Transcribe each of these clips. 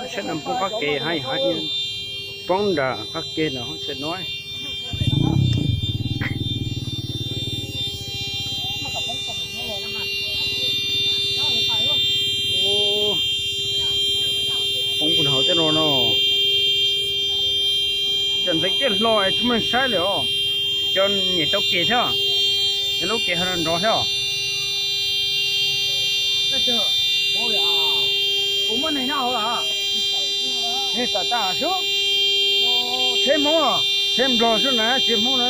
Saib no poob qab ke, poob nram qab ke no hoob xais no. Poob puag hauv tej no no. Cov ntxeev tiaj hlo tsis muaj saib li os. Cov nyem tau ke thiab, cov lub ke ho nrov thiab. Tom tas xwb. Tsheb Hmoob, tsheb Nplog xwb na, tsis Hmoob na.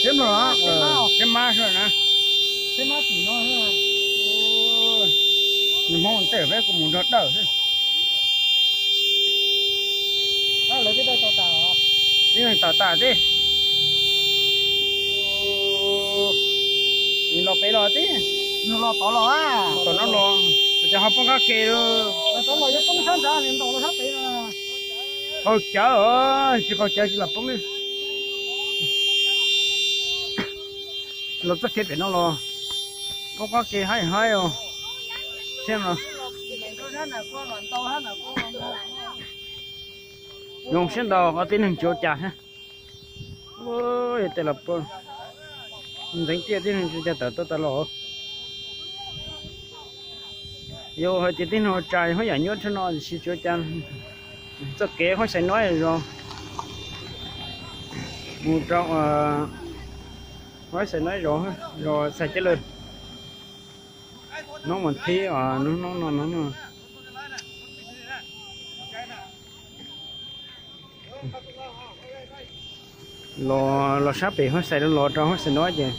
Tsheb Nplog, tsheb Mab xwb na. Nws Hmoob tej peb kuj mus nrog dawm xwb. Tib neeg tom tas tib. Nws los pem los tib. Tom no los, cov ho poob qab ke lawm. Qaug cawv, tsis qaug cawv tsis los poob li. Los txoj kev pem no los poob qab ke haib haib os. Siab no, zoo siab ntau, tib neeg tsis ua cas thiab. Yog tej los ntxeev tiaj tib neeg tsis ua cas tawm tuaj tas los. Yog hais tias tib neeg ua cas hoob yam nyuaj tshaj no tiam sis tsis ua cas. Txoj kev hoob xais no zos mus rau hoob xais no zos, zos Xais Caj Lawg, hnub vas thib, hnub no no. Los, los sab pem hoob xais los rau hoob xais no ces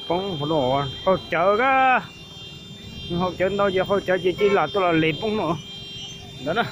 poob hauv los qaug cawv kab. Qaug cawv ntau ces qaug cawv ces cia lam tuaj los les poob no ntawd na.